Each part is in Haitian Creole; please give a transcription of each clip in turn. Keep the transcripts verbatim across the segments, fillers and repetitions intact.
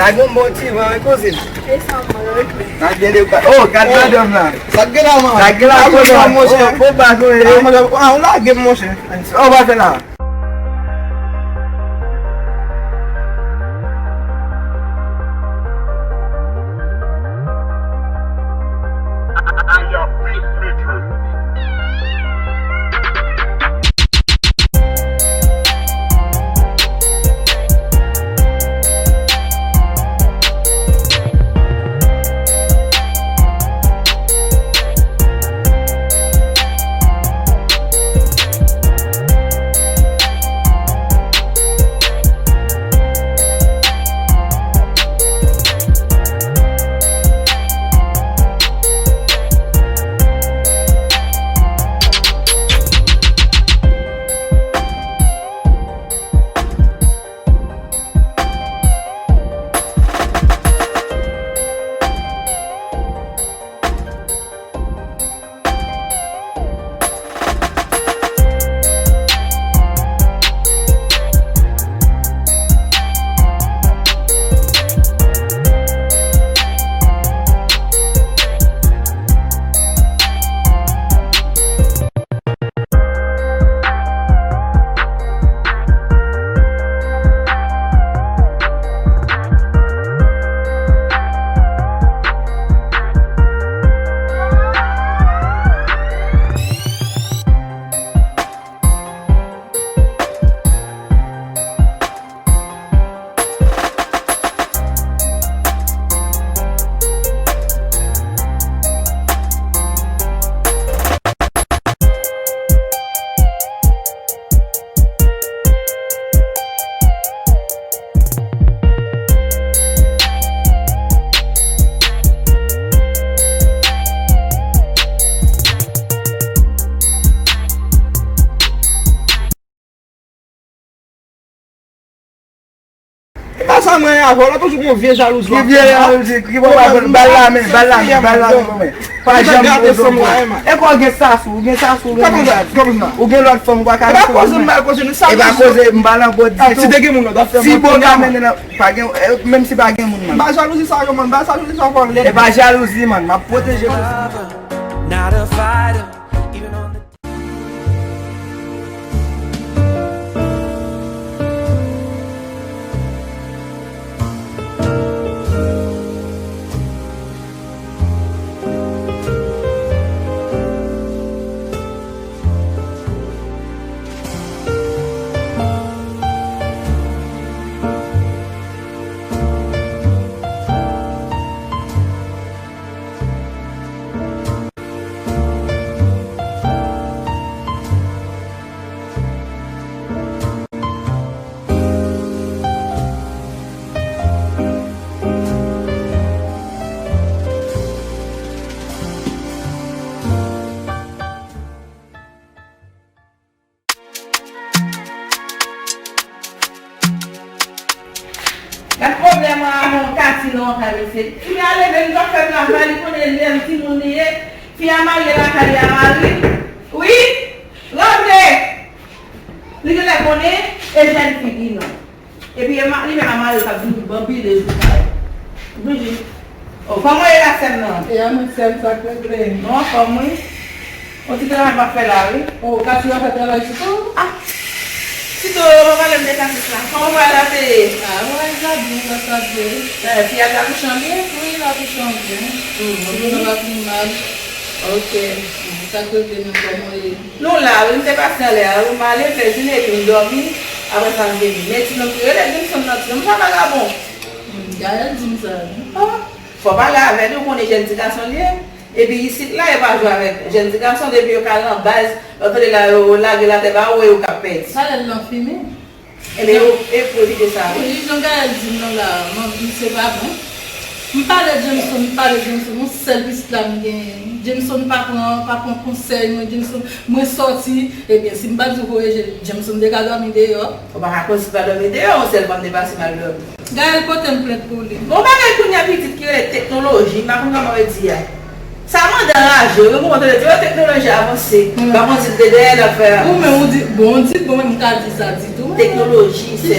Lage yon bon ti van, wi, kouzin. E sa, mwen, ok. Lage de pa. Oh, gad madanm la. Sa k gen la, man? Sa k gen la, kouzin? Monchè. Oh, bon, pa nou, eh. Ah, monchè, ah, ou lage m, monchè. Sa w pa fè la? E pa sa mwen avè w la, toujou gon vye jalouzi w ap fè m la. Ki vye jalouzi? Ki bon, pa ba l la men, ba l la men, ba l la men, mwen. Pa janm gade fanm mwen. E kwa w gen sa sou, ou gen sa sou. Ou gen lòt fanm, ou pa ka. E pa koze m ba l koze nou sa. E pa koze m ba l an bò di. Si te gen moun lòt, w ap fè mwen kounye a. Si bon ka mennen nan, pa gen, eh, menm si pa gen moun, man. Ba jalouzi sa yo, man, ba jalouzi sa yo, man. E pa jalouzi, man, m ap pwoteje w. Not a fighter, even on the Gad pwoblèm an avè yon Kati nan yon kay, mesye. Fi a leve, li pa fè travay, li konnen lè l timoun li ye. Fi a marye lakay li a mari. Wi, rantre. Li genlè konnen e jèn fi li non. Epi e ma-, li menm a mari l k ap vin banbile jou sa yo. Brigitte. O, kòman w ye la, sè m nan? E a mwen, sè m, sa k regle? Non, anfòm wi. On ti travay m ap fè la, wi. O, Kati ap fè travay sou tou? Ah! Sito, yo pa pale m de Kati la. Kòman w wè la te ye? Ah, w wè, sa byen, sa, sa byen. Eh, fi a t akouche an byen? Wi, l akouche an byen. Mhm. Sito, sa pa pi mal. Ok. Sa k regle menm, kòman w ye? Nou la, wi, m te pase anlè a, wi, m ale fè jounen epi m dòmi, apre sa m vini. Men timoun ki rele Jameson nan, timoun sa vagabon. Hmm, Gaël di m sa, wi. Ah, fò pale avè li, ou konnen jèn ti gason li ye. Epi isit la, yo pa jwe avèk jèn ti gason, depi yo ka al nan baz, yo tande la, yo lage l atè ba ou, e yo k ap pèdi. Gaël lan fini. Ebyen, yo, e pwofite sa, wi. Wi, jan Gaël di m nan la, man, misye pa bon. M pale Jameson, m pale Jameson, yon sèl pitit la m genyen. Jameson pa pran, pa pran konsèy mwen, Jameson, mwen sòti, ebyen, si m pa di w voye je, Jameson te ka dòmi deyò. Ou pa ka konn si l pa dòmi deyò, yon sèl fwa m te pase m al dòmi. Gaël pote m plent pou li. Gon bagay kounye a pitit ki rele teknoloji, m pa konn kòman yo di a. Sa mande anraje, wi, mwen tande di, yo, teknoloji avanse. Ba mwen di l te dèyè l ap fè. Ou menm, ou di, bon, ou di, bon, mwen, m ka di sa, di tou. Teknoloji, se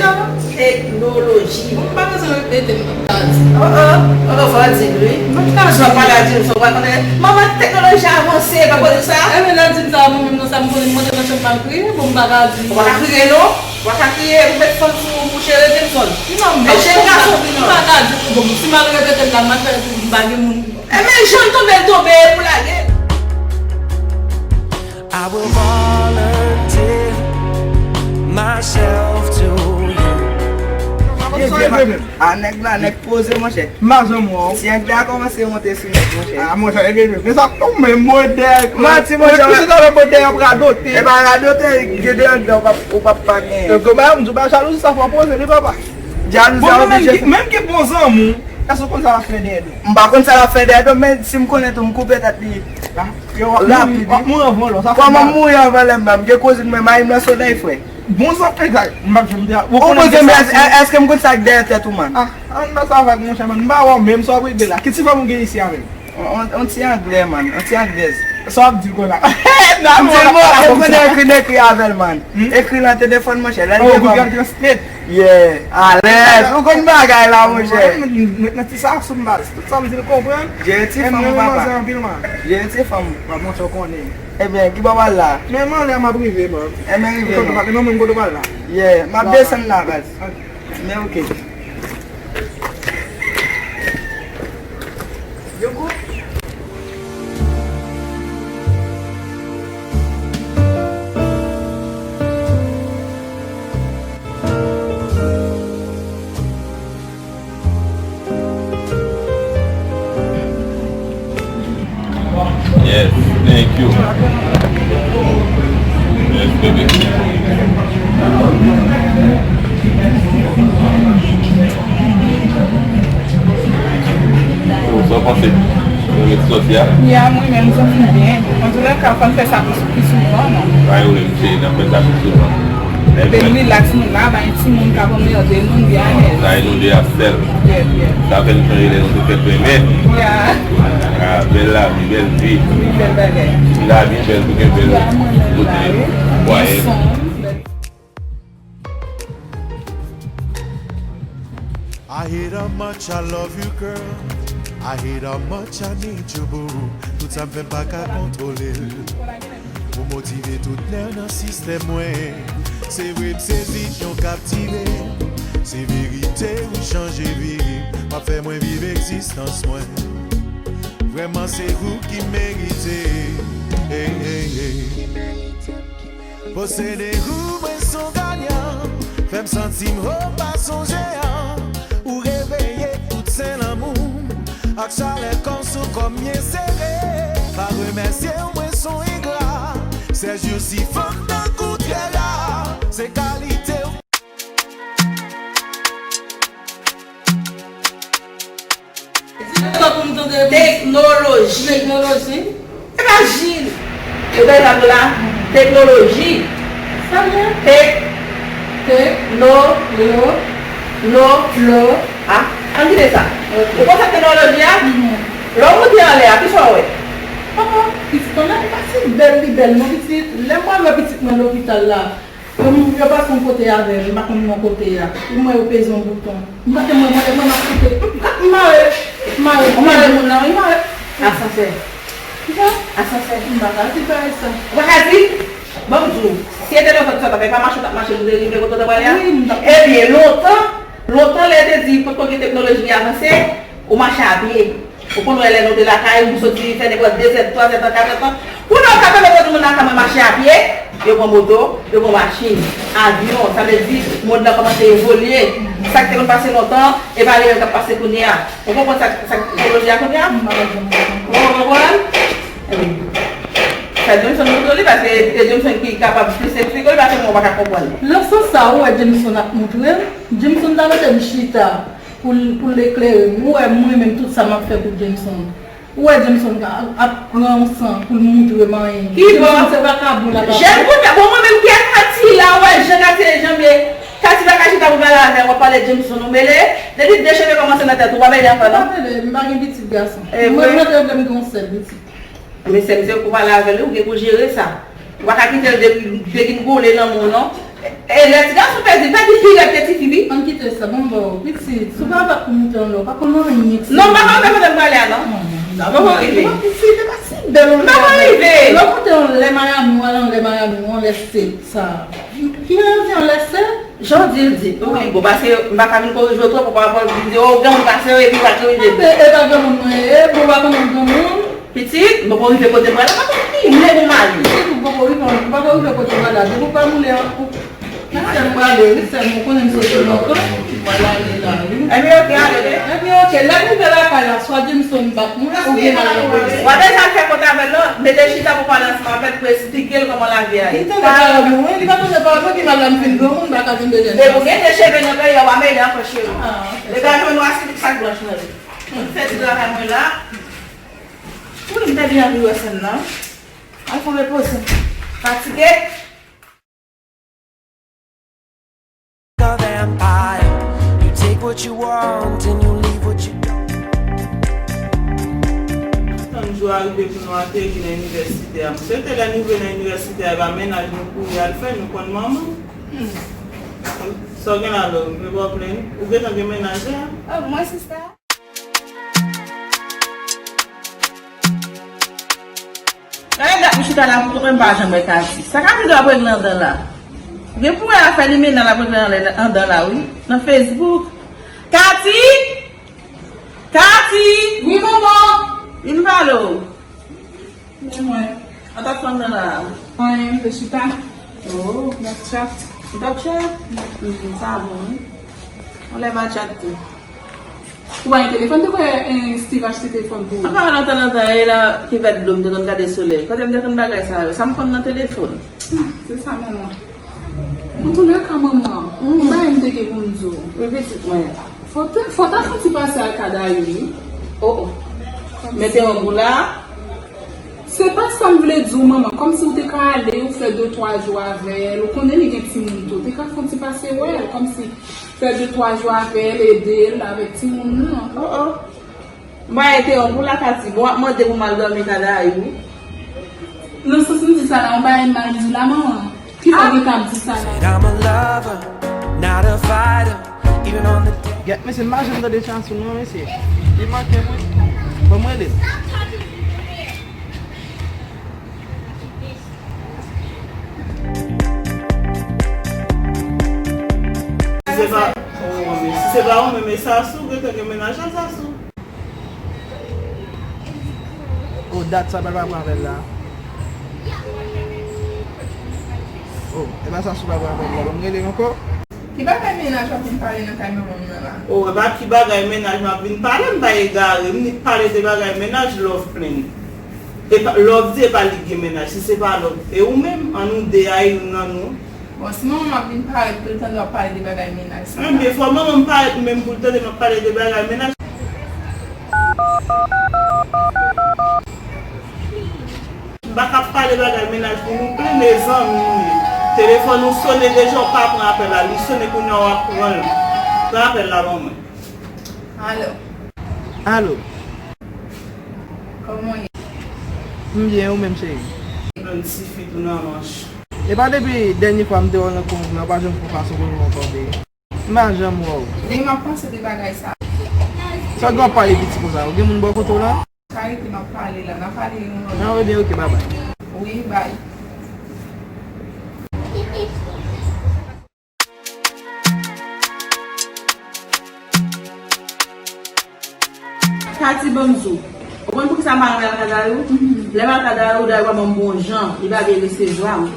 teknoloji. Bon, m pa bezwen repete, m ka di. Oh, oh, oh, oh, fò di l, wi. Mwen ka di. Swa pa la di l, swa pa konnen. Manman, teknoloji avanse, pa konnen sa. Enben, lè l di m sa, mwen menm, nan sa, m konnen, m monte nan chanm, m al kriye, bon, m pa ka di. Ou pa ka kriye, non. Ou pa ka kriye, ou met fanm sou ou, mouche, Jameson. Non, men jèn gason, m pa ka di, bon, si m al repete l la, m ap fè, m pa gen moun. Enben, jan l tonbe, l tonbe, pou lage. I will volunteer myself to you. A, nèg la, nèg poze, monchè. M pa janm wè w. Ti anglè a kòmanse monte sou nèg, monchè. A, monchè, e, e, e, men sa, ou menm, modèl. Manti, monchè. Ou se ta lè modèl ap radote. E pa radote, gen de anglè ou p ap, ou p ap pa genyen. E, kòman m di w, ba jalouzi sa fò poze li, papa. Jalouzi a oblije fè. Menm ki bon zanmi w, èske w konn sa l ap fè dèyè do? M pa konn sa l ap fè dèyè do, men si m konnen tou, m koupe tèt li. Rapid. W ap mouri anvan lè w, sa fè mal. Kòman m mouri anvan lè m, m gen kouzin mwen, mayi m nan solèy, frè. Bon zanmi, egzak. M p ap janm di a. Ou konnen sa, èske m konn sa k dèyè tèt ou, man? Ah, ann ba sa vag, monchè, man. M pa wè w menm, sa w ap regle la. Ki ti fanm ou gen isi avè l? On, on, on ti anglè, man. On ti anglèz. Sa w ap di l konn la? M di l, bon, ou konnen ekri n ekri avè l, man. Ekri nan telefòn, monchè. Lè l gen Google Translate. Yeah, alèz. Ou konn bagay la, monchè. Mwen, mwen, mwen nan ti sa sou m baz. Tout sa m di l konprann. Jere ti fanm ou, papa. Anpil, man. Jere ti fanm ou. Mwen, monchè, w konnen. Ebyen, ki bò w al la? Men, m anlè, m ap rive, man. Ebyen, rive, man. Kote w pale, non, menm kote w pale la. Yeah, m ap desann la, baz. Ok. Men, ok. Yes, thank you. Yes, baby. Sa w panse? Ou renmen ti sòs ya? Ya, mwen menm, m santi m byen. Antoulèka, fò n fè sa pi, pi souvan, non? Ay, wi, m cheri, n ap fè sa pi souvan. Epi n rilaks, nou la, pa gen timoun k ap anmède nou, n byen alèz. Sa e nou de a sèl. Yeah, yeah. Sa fè n chanje lè nou te fèt renmen. Yeah. Ah, bèl lavi, bèl vi. Wi, bèl bagay. Lavi bèl pou gen bèl kote, fwaye. I hate how much I love you, girl. I hate how much I need you, boo. Tout sa m fè m pa ka kontwole l. Ou motive tout nè nan sistèm mwen. Se vre m sezi, yon kaptive. Se verite, ou chanje vi m. W ap fè mwen viv egzistans mwen. Vrèman se ou ki merite. Hey, hey, hey. Posede ou, mwen s on ganyan. Fè m santi m wo pa sonje an. Ou reveye tout sen lanmou m. Ak chalè kò m sou kò m byen sere. Pa remèsye w, mwen s on engra. Sèjousi fòk tankou tyè la. Se kalite w. Di lè sa pou m tande. Teknoloji. Teknoloji. E pa jil. E pa jil la. Teknoloji. Sa l ye? Tek. Tek. No. Lo. Lo. Lo. A. Ann kite sa. Ok. Ou konn sa k teknoloji a? Mhm. Lè w moute anlè a, kisa w wè? Oh, oh, pitit mwen la, e pa si bèl li bèl non, pitit. Lè m pral wè pitit mwen lopital la, Yo, yo pase yon kote avè m, m pa konn non kote a. Epi m wè yo peze yon bouton. M pa te mwen, mwen, mwen, m ap koute. M ap mare, mare. Ou mare moun nan, wi, mare. Asansè. Kisa? Asansè. M pa ka di bagay sa. Ou pa ka di? Ban m di w, si se te lontan sa t ap fè, pa mache w t ap mache, nou te rive kote w t ap prale a? Wi, m t ap. Ebyen, lontan, lontan, lè yo te di potko gen teknoloji ki avanse, ou mache a pye. Ou konn wè lè nou te lakay, nou soti fè nenpòt de zèdtan, twa zèdtan, kat zèdtan. Kounye a w ka tande moun nan ka mache a pye, yo pran moto, yo pran machin, avyon, sa vle di mond lan kòmanse evolye. Sa k te konn pase lontan, e pa li menm k ap pase kounye a. Ou konprann sa, sa teknoloji a kounye a? Ou konprann? Ebyen, fè Jameson montre w li, paske e Jameson ki kapab plis eksplike w li, paske mwen pa ka konprann. Nan sans sa, ou wè Jameson ap montre m, Jameson ta mete m chita. Pou l, pou l eklere m. Ou wè, mwen menm, tout sa m ap fè pou Jameson. Ou wè, Jameson ap, ap pran yon san pou l moutre m anyen. Ki bò? Jameson se vakabon l ap ap. Jèn kounye a, bon, mwen menm, ki a Kati la, ou wè, jan Kati e janm ye. Kati pa ka chita pou pale avè w, w ap pale Jameson, ou mele. Depi de cheve kòmanse nan tèt ou, w pa mele anfè, non? M pa mele, m pa gen pitit gason. Mwen, mwen te vle m gen yon sèl pitit. Men sè m, se pou pale avè l, ou gen pou jere sa. Ou pa ka kite l de-, degringole nan men w, non. E, e lè ti gason pèdi, pèdi pi rèd ke tifi, wi. Ann kite sa, bon, bon, pitit, si w pa bat pou moute anlè, w pa konn anyen. Non, m pa konn kote m prale a, non. Non, non, m pa konn rive. Pitit, e pa si bèl anlè. M pa konn rive. Lè w monte anlè Miami, w al anlè Miami, w anlè state, sa. Ki anvi anlè state? Jan w di l di, wi, bon, paske m pa ka vin korije w twòp, ou pa pral vin di, o, gen moun pase w, epi w pa korije. E, e pa granmoun mwen ye, bon, w pa konn granmoun. Pitit, m poko rive kote m prale, m pa konn ki lè pou m ale. Pitit, ou poko rive, ou poko rive kote w prale a, depi w pa moule an, ou, wi, sè m prale, wi, sè m, ou konnen m soti lontan, m prale ale la, wi. Ebyen, oke, ale, ale. Ebyen, oke, lè m rive lakay la, swa Jameson bat mwen, oubyen m al nan polis. W ap bezwen al fè kont avè l, non, mete chita pou pale ansanm avè l, pou eksplike l kòman lavi a ye. Li tande pawòl mwen, wi, li pa tande pawòl mwen, pi mal la m fin granmoun, m pa ka vin bezwen. Depi w gen de cheve nan peyi a, w pa mele ankò, cheri. Ah, ok. Depi w jwenn w asidik sak blanch nan li. Mwen fè ti travay mwen la. Wi, m te byen anvi wè sèn nan. Al fè yon repoze. Fatige. A vampire. You take what you want and you leave what you don't. Tann jou a rive pou nou ateri nan inivèsite a. M swete lè nou rive nan inivèsite a, e pa mennaj nou kouri al fè, nou konn manman. Hmm. Sa w gen la, Love? Ou pa plenn? Ou gentan gen mennaj la? Oh, mwen, sista. Gade dat m chita la pou mwen pa janm wè Katy. Sa Katy dwe ap regle anndan la? Gen pou wè afè limena l ap regle anndan la, wi. Nan Facebook. Katy! Katy! Wi, manman! Vin pale w. Men mwen. An t ap fè anndan la? Anyen, m te chita. Oh. M t ap chat. Ou t ap chat? Mhm, sa bon, wi. Yon lè m a chat tou. Ou pa gen telefòn, te kwè, eh, Steve achte telefòn pou ou? Apa, lontan, lontan, e la, kivèt dlo, m te konn gade solèy. Kote m te konn bagay sa yo? Sa m konn nan telefòn? Hmm, se sa, manman. Antoulèka, manman, yon bagay m te gen pou m di w. Wi, pitit mwen. Fò te, fò ta santi pase ak Kadayou, wi. Oh, oh. Mete yon boula. Se pa sa m vle di w, manman. Kòmsi w te ka ale, ou fè de twa jou avè l. Ou konnen li gen timoun tou. Ou te ka fè yon ti pase wè l. Kòmsi fè de twa jou avè l, ede l avèk timoun nan. Oh, oh. M pa ete yon pou la, Katy. Bon, w ap mande pou m al dòmi Kadayou. Nan sans m di sa la, yon bagay m mal di la, manman. Ki fè w gentan ap di sa la? Said I'm a lover, not a fighter, even on the day. Gèt, mesye, m pa janm tande chanson non, mesye. Li manke mwen. Bon, mwen rele l. Si se pa, oh, men si se pa ou menm, e Sasou, gentan gen mennaj la, Sasou. Oh, dat sa pral pa pran avè l la. Oh, e pa Sasou pral pran avè l la. Ban m rele l ankò. Ki bagay mennaj w ap vin pale nan kay manman m nan la? Oh, e pa ki bagay mennaj m ap vin pale, m pa egare. M vin pale de bagay mennaj Love plenn. E pa, Love di e pa li ki gen mennaj, si se pa Love. E ou menm, an nou de a, e youn nan nou. Bon, si manman m ap vin parèt pou l tande w ap pale de bagay mennaj, se sa. Ebyen, fò manman m parèt menm pou l tande m ap pale de bagay mennaj. M pa ka pale bagay mennaj pou nou plenn, e zanmi nou ye. Telefòn ou sone deja, ou pa pran apèl la. Li sone kounye a, w ap pran l. Pran apèl la ban mwen. Alo. Alo. Kòman w ye? M byen, ou menm, cheri? Yon ti fi tou nan manch. E pa depi dènye fwa m te wè w nan konv la, ou pa janm fè fason pou nou ankò, bebe. M pa janm wè w. Demen m ap panse de bagay sa. Sa w gen w ap pale piti konsa? Ou gen moun bò kote w la? Sa rete m ap pale la, n a pale yon lòt. Ah, ebyen, ok, babay. Wi, bay. Katy, ban m di w. Ou konn poukisa m pa renmen al ka Dayou? Lè m al ka Dayou, Dayou pa ban m bon jan, li pa byen resevwa m.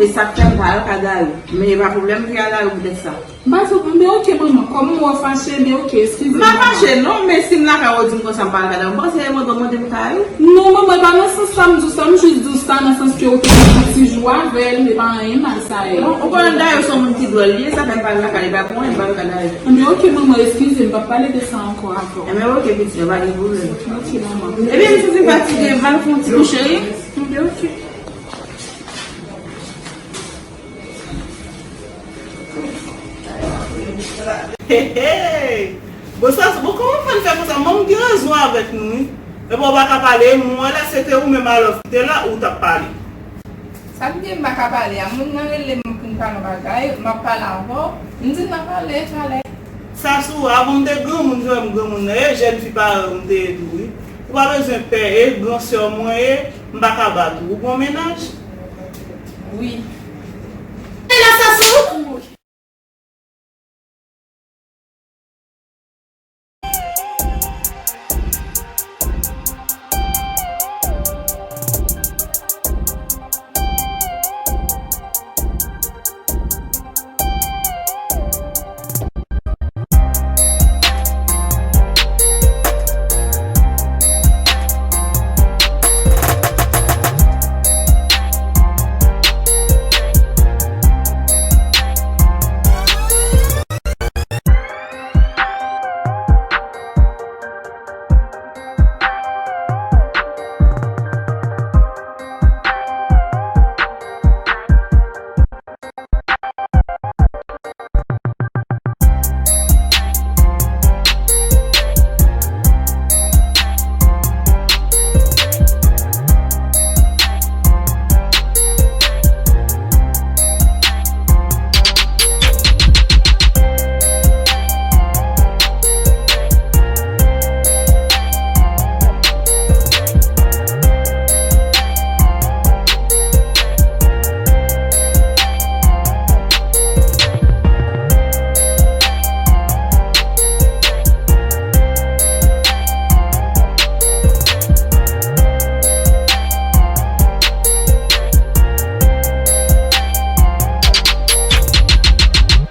E sa k fè m pa al ka Dayou. Men e pa pwoblèm m vin al Dayou poutèt sa. M pa sou, men oke, manman, kòm m wè w fache, men oke, eskize m, manman. M pa fache, non, men si m lakay ou di m konsa m pa al ka Dayou, m panse e mande w mande m kay ou. Non, manman, e pa nan sans sa m di w sa, m jis di w sa nan sans ke ou te gen yon ti jou avè l, e pa anyen mal sa ye. Bon, ou konnen Dayou se yon moun ki dwòl li ye, sa fè m pa al lakay li, pa pou anyen m pa al ka Dayou. Anben, oke, manman, eskize m, m p ap pale de sa ankò avè w. Enben, oke, pitit, pa gen pwoblèm. Oke, manman. Ebyen, m santi m fatige, m al fè yon ti kouche, wi. Anben, oke. Hey, hey! Bon, sa, bon, kòman fè n fè konsa? Manman gen rezon avèk nou, wi. Epi w pa ka pale, m wè la se te ou menm alò ki te la, ou t ap pale. Sa k gen m pa ka pale a? Moun nan rele m pou m pale yon bagay, m ap pale avè w, m di l m ap pale talè. Sa sou, avan m te granmoun, jan m granmoun nan ye, jèn fi parèy ou m te ye tou, wi. Ou pa bezwen pè, e gran sè w mwen ye, m pa ka bat ou. Ou gon mennaj? Wi.